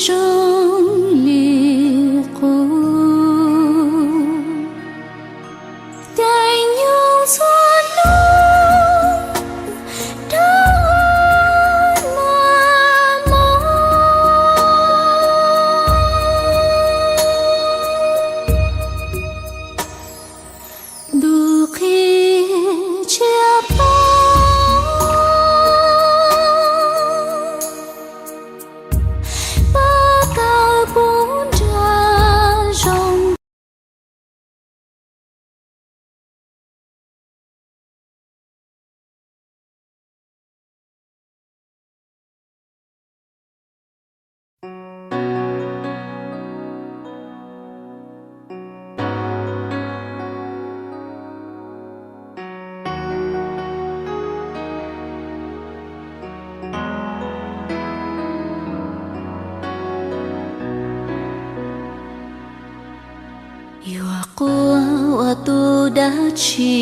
zoo li qub. Caij nyoog txhua hnub rau maj mob, ntuj qhib tshiab poob, pab tau pub nra zoo. Yuav quaj ua tus dab tsi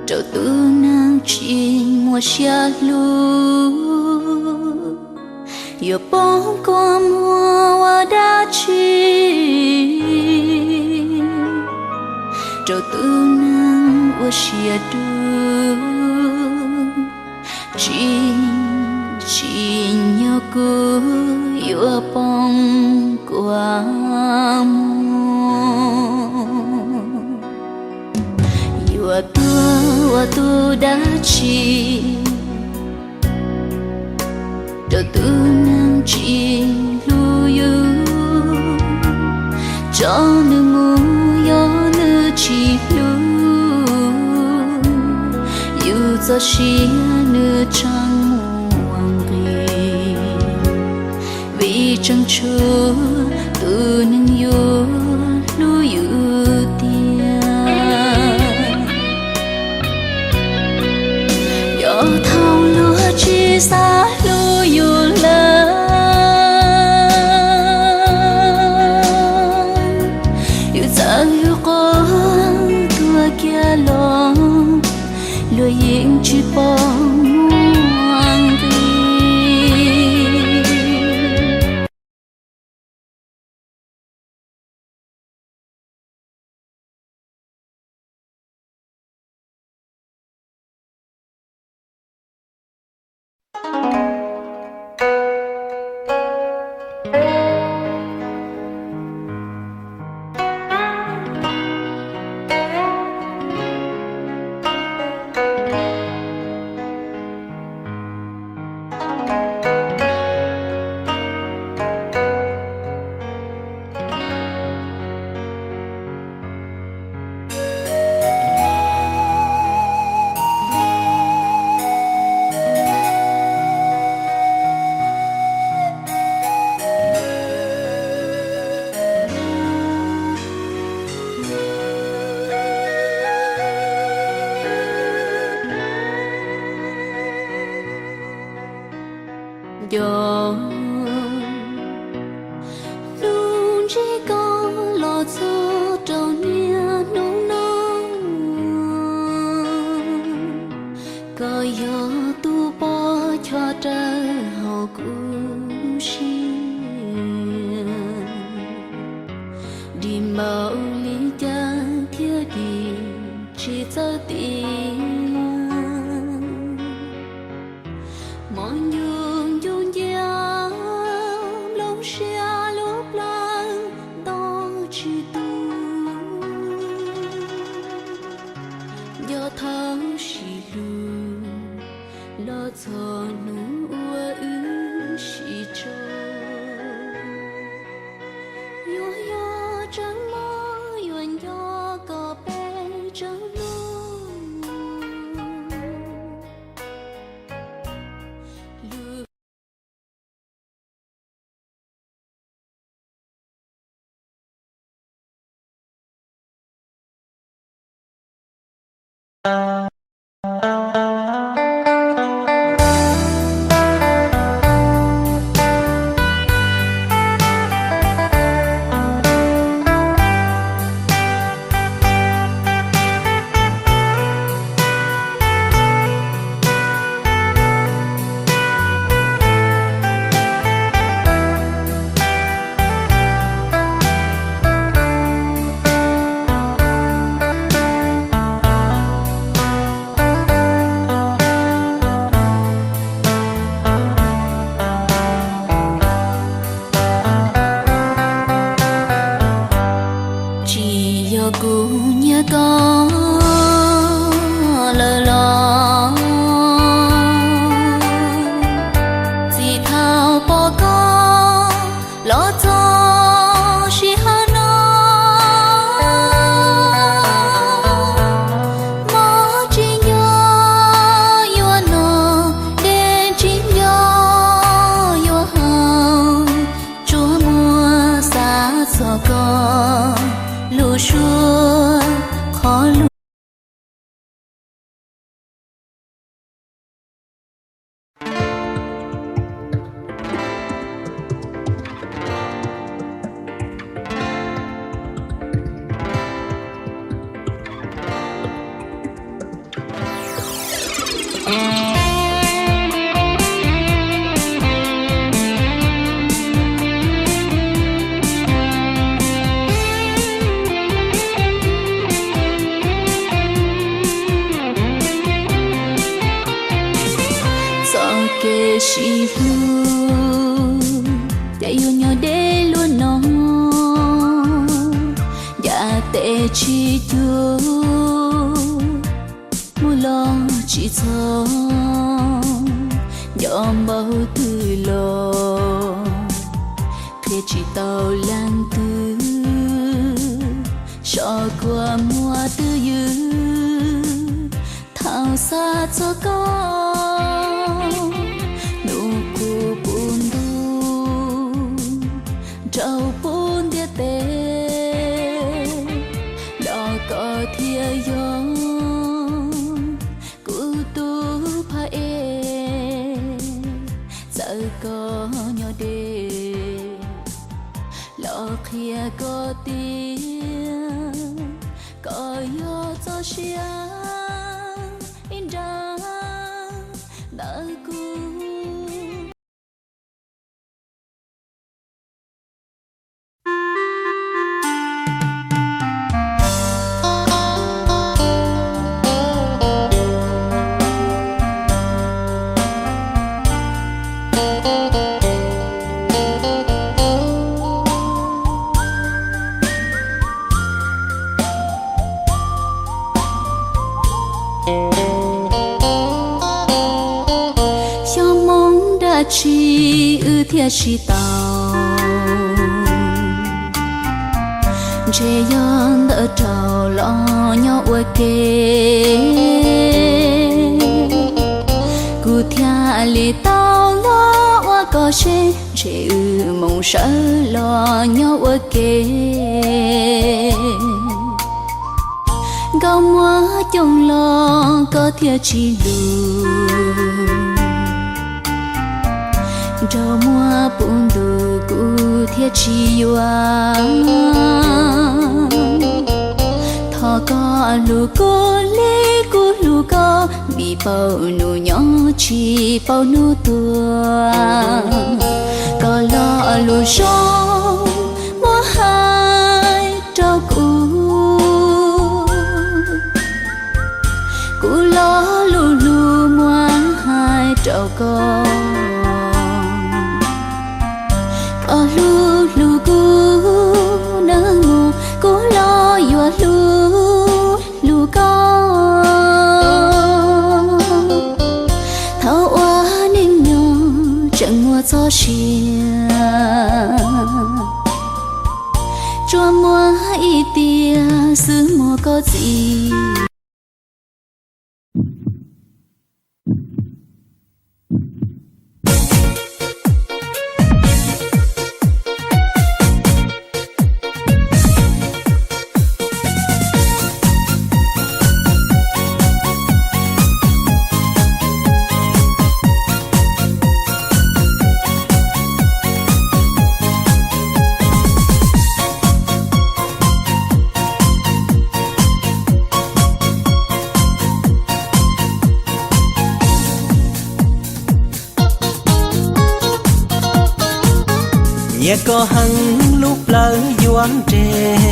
rau tus neeg tsis muaj siab hlub? Yuav poob kua muag ua dab tsi rau tus neeg ua siab dub? Tsis tsim nyog kuv yuav poob kua muag. Yuav tuag ua tus dab tsi rau tus neeg tsis hlub yus? Tso nws mus, yog nws tsis hlub yus, txoj sia nws tseem muaj nqis. Vim tseem tshuav tus neeg yuav hlub yus tiag. Yog thaum luag tsis xav hlub yus lawm, yus txawm yuav quaj tuag kiag los, luag yeej tsis pom muaj nqis. Nco hnub ntsib koj los txog rau niaj hnub no, koj yog tus pov choj rawv hauv kuv siab. Dim npaum li cas thiaj dim tsis txawj tiam. Hmo ncu ncu nciab Pom koj los txog sij hawm no, mob tsis nco yuav noj, dej tsis nco yuav haus, tsuas muaj xav txog koj lub suab qhov lus. Txoj kev sib hlub, cas yuav nyob deb luaj no, ncav tes tsis cuag mus los tsis txog, nco npaum twg los qhia tsis tau leej twg, so kua muag twj ywm. Thaum xav txog koj, nus qus puv ntuj, nraug puv ntiaj teb, los koj thiaj yog kuv tus phab ej. Txawm koj nyob deb, los qhia koj tias koj yog txoj sia ib nrab ntawm kuv. Xyov hmoov dab tsi wb thiaj sib tau, ntshe yog ntawm rau los nyob ua ke, kuv thiaj li tau los ua koj seb, ntshe wb mus sawv los nyob ua ke. Nkauj muam coob los koj thiaj tsis lus, nraug muag puv ntuj kuv thiaj tsis yuav. Thov koj hlub kuv li kuv hlub koj, vim paub hnub nyob tsis paub hnub tuag. Koj lo lus zoo muab hais rau kuv, kuv lo lus hlub muab hais rau koj. Koj hlub hlub kuv nawb mog, kuv los yuav hlub hlub koj. Thaum ua neej nyob tseem muaj txoj sia, tsuas muaj ib tiam xwb muaj koj txiv. Nyiam koj heev lub plawv yuav nres,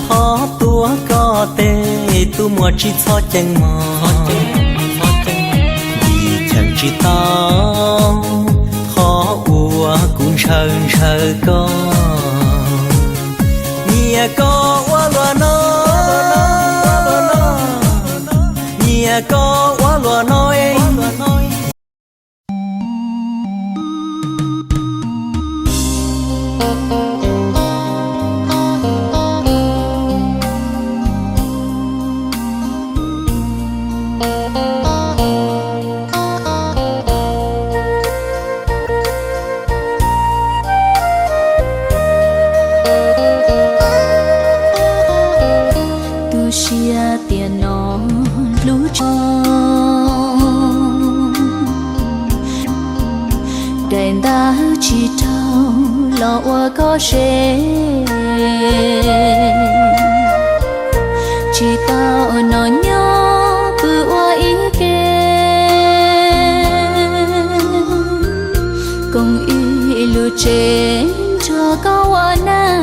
thov tuav koj tes tus muam tsis txhob ceeb mog, vim cheem tsis tau qhov uas kuv ntshaw ntshaw koj. Nyiam koj ua luaj no, nyiam koj ua luaj no. Daim ntawv tsis raug los ua koj sev, tsis tau hnov nyob pw ua ib ke, koom ib lub tsev nrog koj ua neej.